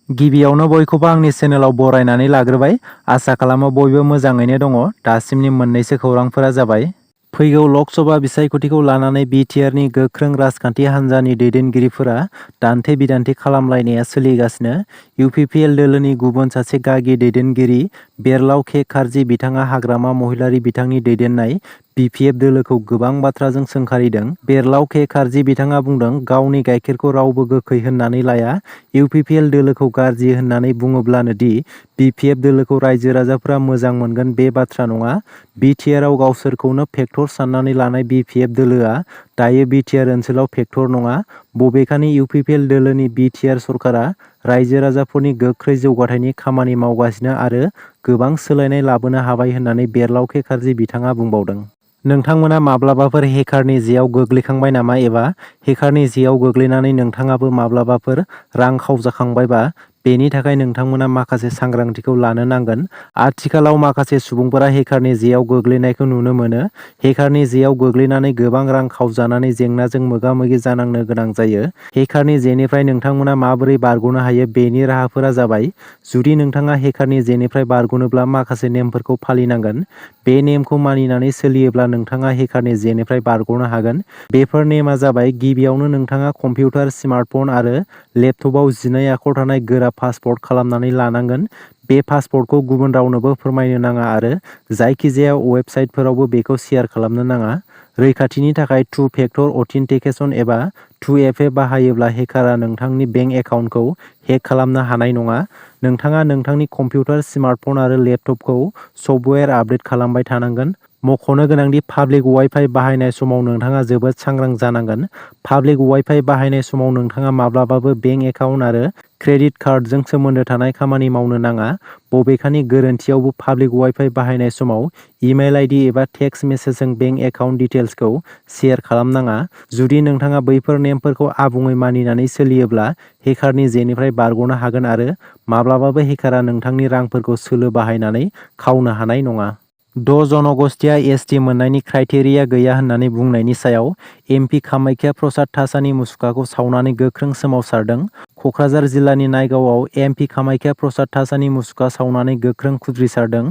गिबियावनो बयखौबो आंनि चेनेलाव बरायनानै लाग्रोबाय। आसा खालामो बयबो मोजाङैनो दङ। दासिमनि मोननैसो खौरांफोरा जाबाय। फैगौ लकसभा बिसायख'थिखौ लानानै बिटिआरनि गोख्रों राजखान्थि हान्जानि दैदेनगिरिफोरा दान्थे-बिदान्थे खालामलायनाया सोलिगासिनो। इउपिपिएल दोलोनि गुबुन सासे गागि दैदेनगिरि बेरलाव के खारजि बिथाङा हाग्रामा महिलारि बिथांनि दैदेननाय बिपिएफ दोलोखौ गोबां बाथ्राजों सोंखारिदों। बेरलाव के खारजि बिथाङा बुंदों, गावनि गाइखेरखौ रावबो गोखै होननानै लाया। इउपिपिएल दोलोखौ गाज्रि होननानै बुङोब्लानो दि बिपिएफ दोलोखौ रायजो राजाफोरा मोजां मोनगोन बे बाथ्रा नङा। बिटिआरआव गावसोरखौनो फेक्टर साननानै लानाय बिपिएफ दोलोआ दायो बिटिआर ओनसोलाव फेक्टर नङा। बबेखानि इउपिपिएल दोलोनि बिटिआर सरकारा रायजो राजाफोरनि गोख्रै जौगाथायनि खामानि मावगासिनो आरो गोबां सोलायनाय लाबोनो हाबाय होननानै बेरलाव के खारजि बिथाङा बुंबावदों। नोंथांमोना माब्लाबाफोर हेकारनि जेआव गोग्लैखांबाय नामा एबा हेकारनि जेआव गोग्लैनानै नोंथाङाबो माब्लाबाफोर रां खावजाखांबायबा बेनि थाखाय नोंथांमोना माखासे सांग्रांथिखौ लानो नांगोन। आथिखालाव माखासे सुबुंफोरा हेकारनि जेआव गोग्लैनायखौ नुनो मोनो। हेकारनि जेआव गोग्लैनानै गोबां रां खावजानानै जेंनाजों मोगा-मोगि जानांनो गोनां जायो। हेकारनि जेनिफ्राय नोंथांमोना माबोरै बारग'नो हायो बेनि राहाफोरा जाबाय। जुदि नोंथाङा हेकारनि जेनिफ्राय बारग'नोब्ला माखासे नेमफोरखौ फालिनांगोन। बे नेमखौ मानिनानै सोलियोब्ला नोंथाङा हेकारनि जेनिफ्राय बारग'नो हागोन। बेफोर नेमआ जाबाय, गिबियावनो नोंथाङा कम्पिउटार, स्मार्टफन आरो लेपटपआव 12 आखर थानाय गोरा पासवर्ड खालामनानै लानांगोन। बे पासवर्डखौ गुबुन रावनोबो फोरमायनो नाङा आरो जायखिजाया वेबसाइटफोरावबो बेखौ शेयार खालामनो नाङा। रैखाथिनि थाखाय टु फेक्टर अथेन्टिकेसन एबा 2FA बाहायोब्ला हेकारा नोंथांनि बेंक एकाउन्टखौ हेक खालामनो हानाय नङा। नोंथाङा नोंथांनि कम्पिउटार, स्मार्टफन आरो लेपटपखौ सफ्टवेयार आपडेट खालामबाय थानांगोन। मख'नो गोनांदि पाब्लिक वाइ-फाइ बाहायनाय समाव नोंथाङा जोबोद सांग्रां जानांगोन। पाब्लिक वाइ-फाइ बाहायनाय समाव नोंथाङा माब्लाबाबो बेंक एकाउन्ट आरो क्रेडिट कार्डजों सोमोन्दो थानाय खामानि मावनो नाङा। बबेखानि गोरोन्थियावबो पाब्लिक वाइ-फाइ बाहायनाय समाव इमेल आइडि एबा टेक्सट मेसेजजों बेंक एकाउन्ट डिटेल्सखौ शेयार खालामनाङा। जुदि नोंथाङा बैफोर नेमफोरखौ आबुङै मानिनानै सोलियोब्ला हेकारनि जेनिफ्राय बारग'नो हागोन आरो माब्लाबाबो हेकारा नोंथांनि रांफोरखौ सोलो बाहायनानै खावनो हानाय नङा। 6 जनगोष्ठीआ एसटि मोननायनि क्राइटेरिया गैया होननानै बुंनायनि सायाव एमपि कामाख्या प्रसाद तासानि मुसुखाखौ सावनानै गोख्रों सोमावसारदों। क'क्राझार जिल्लानि नायगावआव एमपि कामाख्या प्रसाद तासानि मुसुखा सावनानै गोख्रों खुद्रिसारदों।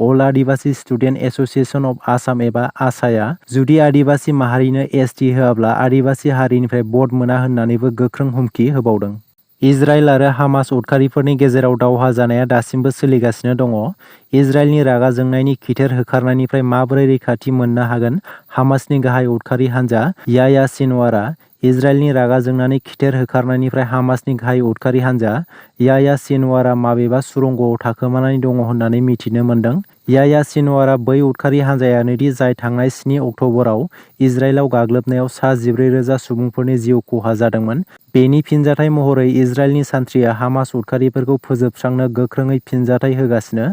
अल आदिबासि स्टुडेन्ट एस'सिएशन अफ आसाम एबा आसाया जुदि आदिबासि माहारिनो एसटि होआब्ला आदिबासि हारिनिफ्राय भट मोना होननानैबो गोख्रों हुमखि होबावदों। इजराइल आरो हामास उदखारिफोरनि गेजेराव दावहा जानाया दासिमबो सोलिगासिनो दङ। इजराइलनि रागा जोंनायनि खिथेर होखारनायनिफ्राय माबोरै रैखाथि मोननो हागोन? हामासनि गाहाय उदखारि हानजा याह्या सिनवारआ इजराइलनि रागा जोंनानै खिथेर होखारनायनिफ्राय हामासनि गाहाय उदखारि हानजा याह्या सिनवारआ माबेबा सुरंगआव थाखोमानानै दङ होननानै मिथिनो मोन्दों। याह्या सिनवारआ बै उदखारि हानजायानोदि जाय थांनाय 7 अक्ट'बराव इजराइलाव गाग्लोबनायाव सा 14,000 सुबुंफोरनि जिउ खहा जादोंमोन। बेनि फिनजाथाय महरै इजराइलनि सान्थ्रिया हामास उदखारिफोरखौ फोजोबस्रांनो गोख्रोङै फिनजाथाय होगासिनो।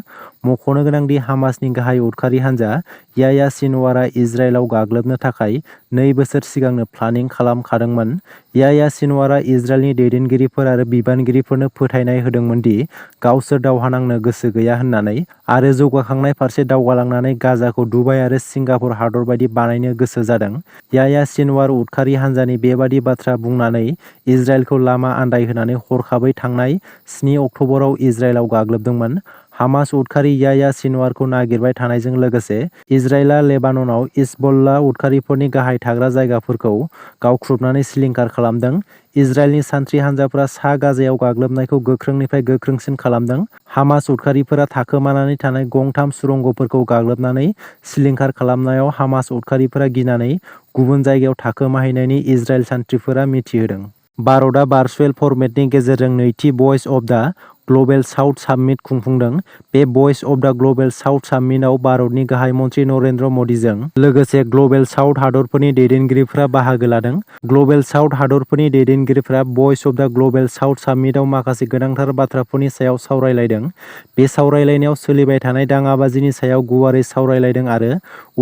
मख'नो गोनांदि हामासनि गाहाय उदखारि हानजा याह्या सिनवारआ इजराइलाव गाग्लोबनो थाखाय 2 बोसोर सिगांनो प्लानिं खालामखादोंमोन। याह्या सिनवारआ इजराइलनि दैदेनगिरिफोर आरो बिबानगिरिफोरनो फोथायनाय होदोंमोन दि गावसोर दावहा नांनो गोसो गैया होननानै आरो जौगाखांनाय फारसे दावगालांनानै गाजाखौ दुबाइ आरो सिंगापुर हादर बायदि बानायनो गोसो जादों। याह्या सिनवार उदखारि हानजानि बेबादि बाथ्रा बुंनानै इजराइलखौ लामा आन्दायहोनानै हरखाबै थांनाय 7 अक्ट'बराव इजराइलाव गाग्लोबदोंमोन। हामास उदखारि याह्या सिनवारखौ नागिरबाय थानायजों लोगोसे इजराइलआ लेबाननाव हिजबुल्लाह उदखारिफोरनि गाहाय थाग्रा जायगाफोरखौ गावख्रुबनानै सिलिंखार खालामदों। इजराइलनि सान्थ्रि हानजाफोरा सा गाजायाव गाग्लोबनायखौ गोख्रोंनिफ्राय गोख्रोंसिन खालामदों। हामास उदखारिफोरा थाखोमानानै थानाय गं 3 सुरंगफोरखौ गाग्लोबनानै सिलिंखार खालामनायाव हामास उदखारिफोरा गिनानै गुबुन जायगायाव थाखोमाहैनायनि इजराइल सान्थ्रिफोरा मिथिहोदों। भारतआ भार्चुएल फर्मेटनि गेजेरजों नैथि भइस अफ द ग्लबेल साउथ सामिट खुंफुंदों। बे भइस अफ द ग्लबेल साउथ सामिटआव भारतनि गाहाय मन्त्रि नरेन्द्र मदिजों लोगोसे ग्लबेल साउथ हादरफोरनि दैदेनगिरिफोरा बाहागो लादों। ग्लबेल साउथ हादरफोरनि दैदेनगिरिफोरा भइस अफ द ग्लबेल साउथ सामिटआव माखासे गोनांथार बाथ्राफोरनि सायाव सावरायलायदों। बे सावरायलायनायाव सोलिबाय थानाय दाङाबाजिनि सायाव गुवारै सावरायलायदों आरो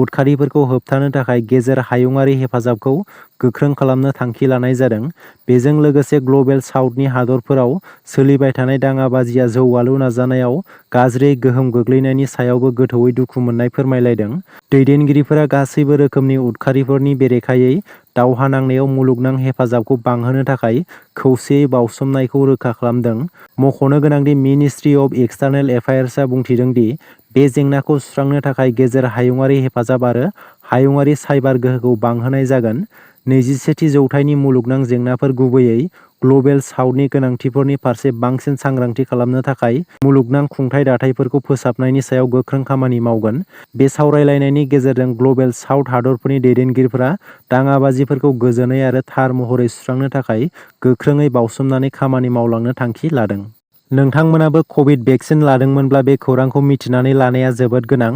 उदखारिफोरखौ होबथानो थाखाय गेजेर हायुंआरि हेफाजाबखौ गोख्रों खालामनो थांखि लानाय जादों। बेजों लोगोसे ग्लबेल साउथनि हादरफोराव सोलिबाय थानाय दाङाबाजि दाङाबाजिया जौगालु नाजानायाव गाज्रि गोहोम गोग्लैनायनि सायावबो गोथौयै दुखु मोननाय फोरमायलायदों। दैदेनगिरिफोरा गासैबो रोखोमनि उदखारिफोरनि बेरेखायै दावहा नांनायाव मुलुगनां हेफाजाबखौ बांहोनो थाखाय खौसेयै बाउसोमनायखौ रोखा खालामदों। मख'नो गोनांदि मिनिस्ट्रि अफ एक्सटार्नेल एफेयार्सआ बुंथिदों दि बे जेंनाखौ सुस्रांनो थाखाय गेजेर हायुंआरि हेफाजाब आरो हायुंआरि साइबार गोहोखौ बांहोनाय जागोन। 21थि जौथाइनि मुलुगनां जेंनाफोर गुबैयै ग्लबेल साउथनि गोनांथिफोरनि फारसे बांसिन सांग्रांथि खालामनो थाखाय मुलुगनां खुंथाय दाथायफोरखौ फोसाबनायनि सायाव गोख्रों खामानि मावगोन। बे सावरायलायनायनि गेजेरजों ग्लबेल साउथ हादरफोरनि दैदेनगिरिफोरा दाङाबाजिफोरखौ गोजोनै आरो थार महरै सुस्रांनो थाखाय गोख्रोङै बाउसोमनानै खामानि मावलांनो थांखि लादों। नोंथांमोनाबो कभिड भेक्सिन लादोंमोनब्ला बे खौरांखौ मिथिनानै लानाया जोबोद गोनां।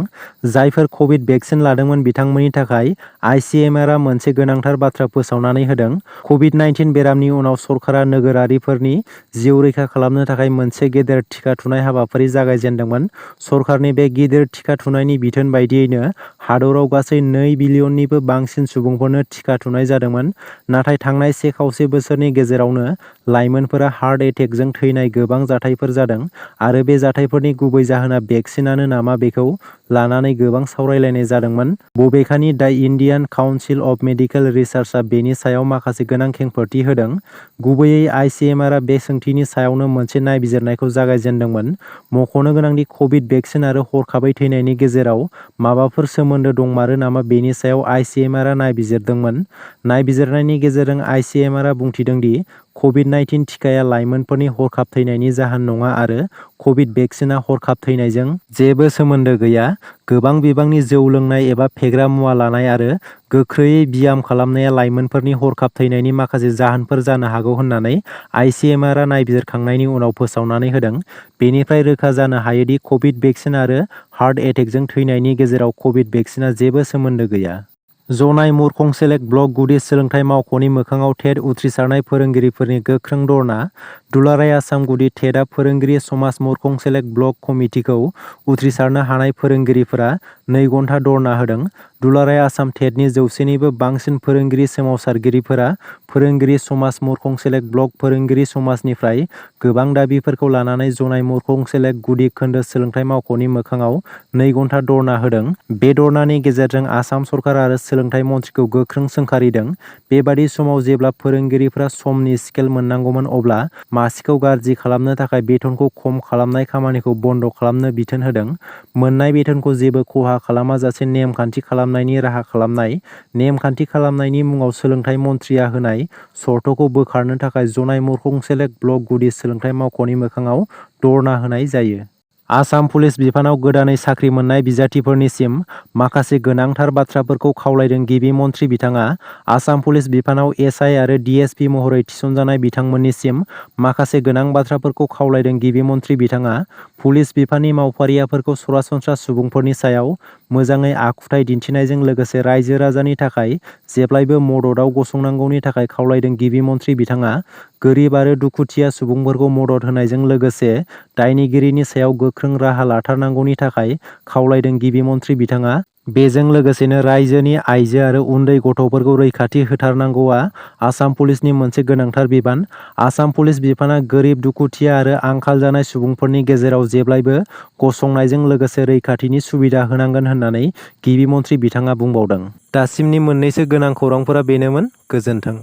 जायफोर कभिड भेक्सिन लादोंमोन बिथांमोननि थाखाय ICMR आ मोनसे गोनांथार बाथ्रा फोसावनानै होदों। कभिड-19 बेरामनि उनाव सरकारा नोगोरारिफोरनि जिउ रैखा खालामनो थाखाय मोनसे गेदेर टिका थुनाय हाबाफारि जागायजेनदोंमोन। सरकारनि बे गिदिर टिका थुनायनि बिथोन बायदियैनो हादराव गासै 2 बिलियननिबो बांसिन सुबुंफोरनो टिका थुनाय जादोंमोन। नाथाय थांनाय 1 बोसोरनि गेजेरावनो लाइमोनफोरा हार्ट एटेकजों थैनाय गोबां जाथायफोर जादों आरो बे जाथायफोरनि गुबै जाहोना भेक्सिनानो नामा बेखौ लानानै गोबां सावरायलायनाय जादोंमोन। बबेखानि दा इन्डियान काउन्सिल अफ मेडिकेल रिसार्चआ बेनि सायाव माखासे गोनां खेंफोरथि होदों। गुबैयै ICMR आ बे सोंथिनि सायावनो मोनसे नायबिजिरनायखौ जागायजेनदोंमोन। मख'नो गोनांदि कभिड भेक्सिन आरो हरखाबै थैनायनि गेजेराव माबाफोर सोमोन्दो दंमारो नामा बेनि सायाव ICMR आ नायबिजिरदोंमोन। नायबिजिरनायनि गेजेरजों ICMR आ बुंथिदों दि कभिड-19 टिकाया लाइमोनफोरनि हरखाब थैनायनि जाहोन नङा आरो कभिड भेक्सिनआ हरखाब थैनायजों जेबो सोमोन्दो गैया। गोबां बिबांनि जौ लोंनाय एबा फेग्रा मुवा लानाय आरो गोख्रैयै ब्याम खालामनाया लाइमोनफोरनि हरखाब थैनायनि माखासे जाहोनफोर जानो हागौ होननानै ICMR आ नायबिजिरखांनायनि उनाव फोसावनानै होदों। बेनिफ्राय रोखा जानो हायोदि कभिड भेक्सिन आरो हार्ट एटेकजों थैनायनि गेजेराव कभिड भेक्सिनआ जेबो सोमोन्दो गैया। जनाय मुरखं सेलेक्ट ब्लक गुदि सोलोंथाइ मावख'नि मोखाङाव टेट उथ्रिसारनाय फोरोंगिरिफोरनि गोख्रों धरना। दुलाराय आसाम गुदि टेटआ फोरोंगिरि समाज मुरखं सेलेक्ट ब्लक कमिटिखौ उथ्रिसारनो हानाय फोरोंगिरिफोरा 2 घन्टा धरना होदों। दुलाराय आसाम टेटनि 100निबो बांसिन फोरोंगिरि सोमावसारगिरिफोरा फोरोंगिरि समाज मुरखं सेलेक्ट ब्लक फोरोंगिरि समाजनिफ्राय गोबां दाबिफोरखौ लानानै जनाय मुरखं सेलेक्ट गुदि खोन्दो सोलोंथाइ मावख'नि मोखाङाव 2 घन्टा धरना होदों। बे धरनानि गेजेरजों आसाम सरकार आरो सोलोंथाइ मन्थ्रिखौ गोख्रों सोंखारिदों। बेबादि समाव जेब्ला फोरोंगिरिफोरा समनि स्केल मोननांगौमोन अब्ला मासिखौ गाज्रि खालामनो थाखाय बेथनखौ खम खालामनाय खामानिखौ बन्द खालामनो बिथोन होदों। मोननाय बेथनखौ जेबो खहा खालामाजासे नेमखान्थि खालामनायनि राहा खालामनाय। नेमखान्थि खालामनायनि मुङाव सोलोंथाइ मन्थ्रिया होनाय सर्तखौ बोखारनो थाखाय जनाय मुरखं सेलेक्ट ब्लक गुदि सोलोंथाइ मावख'नि मोखाङाव धरना होनाय जायो। आसाम पुलिस बिफानाव गोदानै साख्रि मोननाय बिजाथिफोरनिसिम माखासे गोनांथार बाथ्राफोरखौ खावलायदों गिबि मन्थ्रि बिथाङा। आसाम पुलिस बिफानाव SI आरो DSP महरै थिसनजानाय बिथांमोननिसिम माखासे गोनां बाथ्राफोरखौ खावलायदों गिबि मन्थ्रि बिथाङा। पुलिस बिफाननि मावफारियाफोरखौ सरासनस्रा सुबुंफोरनि सायाव मोजाङै आखुथाय दिन्थिनायजों लोगोसे रायजो राजानि थाखाय जेब्लायबो मददआव गसंनांगौनि थाखाय खावलायदों गिबि मन्थ्रि बिथाङा। गोरिब आरो दुखुथिया सुबुंफोरखौ मदद होनायजों लोगोसे दायनिगिरिनि सायाव गोख्रों राहा लाथारनांगौनि थाखाय खावलायदों गिबि मन्थ्रि बिथाङा। बेजों लोगोसेनो रायजोनि आइजो आरो उन्दै गथ'फोरखौ रैखाथि होथारनांगौआ आसाम पुलिसनि मोनसे गोनांथार बिबान। आसाम पुलिस बिफाना गोरिब दुखुथिया आरो आंखाल जानाय सुबुंफोरनि गेजेराव जेब्लायबो गसंनायजों लोगोसे रैखाथिनि सुबिदा होनांगोन होननानै गिबि मन्थ्रि बिथाङा बुंबावदों। दासिमनि मोननैसो गोनां खौरांफोरा बेनोमोन। गोजोन्थों।